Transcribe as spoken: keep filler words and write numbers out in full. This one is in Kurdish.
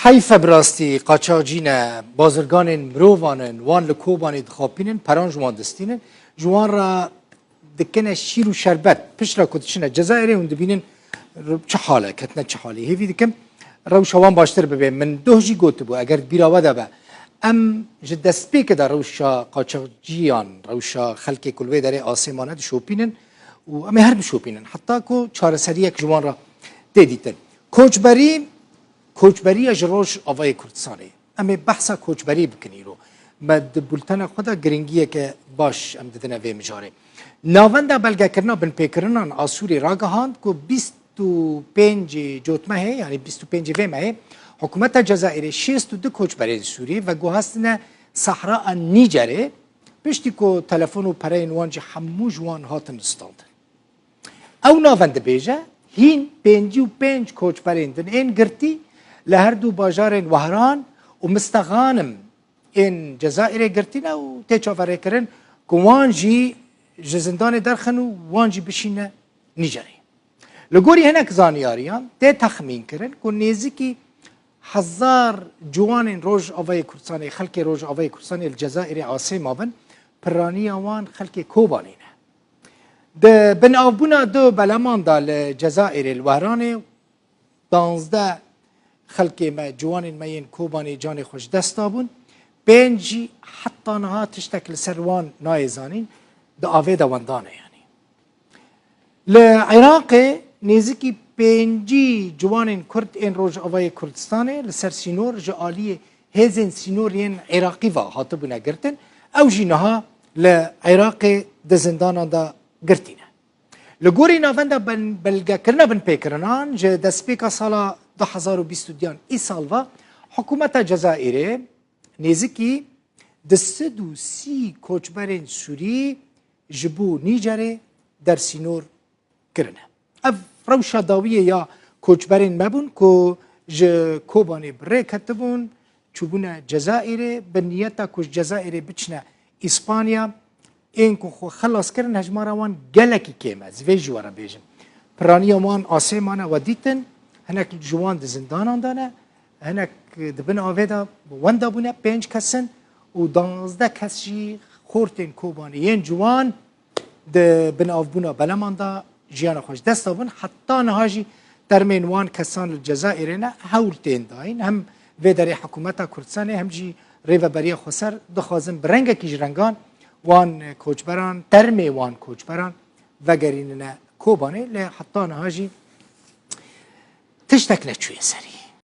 Heyf e bi rastî, qaçaxcî ne, bazirganên mirovan in, wan li Kobanê dixapînin, peran ji wan distînin, ji wan re dikine şîr û şerbet, piştre ku diçine Cezayirê hûn dibînin r-, çi hal e, ketine çi halê. Hêvî dikim rewşa wan baştir bibe. Min doh jî gotibû, eger di bîra we de be, em ji destpêkê de rewşa qaçaxciyan, rewşa xelkê ku li wê derê asê mane dişopînin û em ê her bişopînin, heta ku çareseriyek ji wan re tê dîtin. Koçberî, koçberiya ji Rojavayê Kurdistanê. Em ê behsa koçberî bikin îro. Me di bultena xwe de giringiyeke baş em didine vê mijarê. Navenda belgekirina binpêkirinan a Sûrî ragihand ku bîst û pêncê cotmehê, yanî bîst û pêncê vê mehê, hikûmeta Cezayirê şêst û du koçberên Sûrî veguhastine Sahra a Nîcerê, piştî ku telefon û pereyên wan jî hemû ji wan hatin standin. Ew navend dibêje, hîn pêncî û pênc koçberên din ên girtî li her du bajarên Wehran û Mistexanim ên Cezayirê girtî ne û tê çaverêkirin ku wan jî ji zindanê derxin û wan jî bişîne Nîjerê. Li gorî hinek zanyariyan tê texmîn kirin ku nêzîkî hezar ciwanên Rojavayê Kurdistanê, xelkê Rojavayê Kurdistanê li Cezayirê asê mabin, piraniya wan xelkê Kobanê ne. Di binavbûna du beleman de li Cezayirê, li Wehranê, danzdeh xelkê me, ciwanên me yên Kobanê canê xwe ji dest dabûn. Pênc jî heta niha tiştek li ser wan nayê zanîn, di avê de wendane, yanî. Li Iraqê nêzîkî pêncî ciwanên Kurd ên Rojavayê Kurdistanê li ser sînor ji aliyê hêzên sînor yên Iraqî ve hatibûne girtin, ew jî niha li Iraqê di zindanan de girtî ne. Li gorî navenda ben-, belgekirina binpêkirinan, ji destpêka sala du hezar û bîst û duyan îsal ve, hikûmeta Cezayirê nêzîkî du sed û sî koçberên Sûrî ji bo Nîjerê dersînor kirine. Ev rewşa dawiyê ya koçberên me bûn ku ji Kobanê bi rê ketibûn, çûbûne Cezayirê, bi niyeta ku ji Cezayirê biçine Îspanya, ên ku xwe xelas kirin, hejmara wan gelekî kêm e, ez vê jî we re bêjim. Piraniya wan asê mane, we dîtin, hinek ji wan di zindanan de ne, hinek di bin avê de wenda bûne, pênc kes in û danzdeh kes jî xortên Kobanê yên ciwan di binavbûna beleman de jiyana xwe ji dest dabûn. Heta niha jî termên wan kesan li Cezayirê ne hewl tên dayîn. Hem vê derê hikûmeta Kurdistanê hem jî Rêveberiya Xweser dixwazin bi rengekî ji rengan wan koçberan, termê wan koçberan vegerînine Kobanê. Lê heta niha jî tiştek neçûye serî.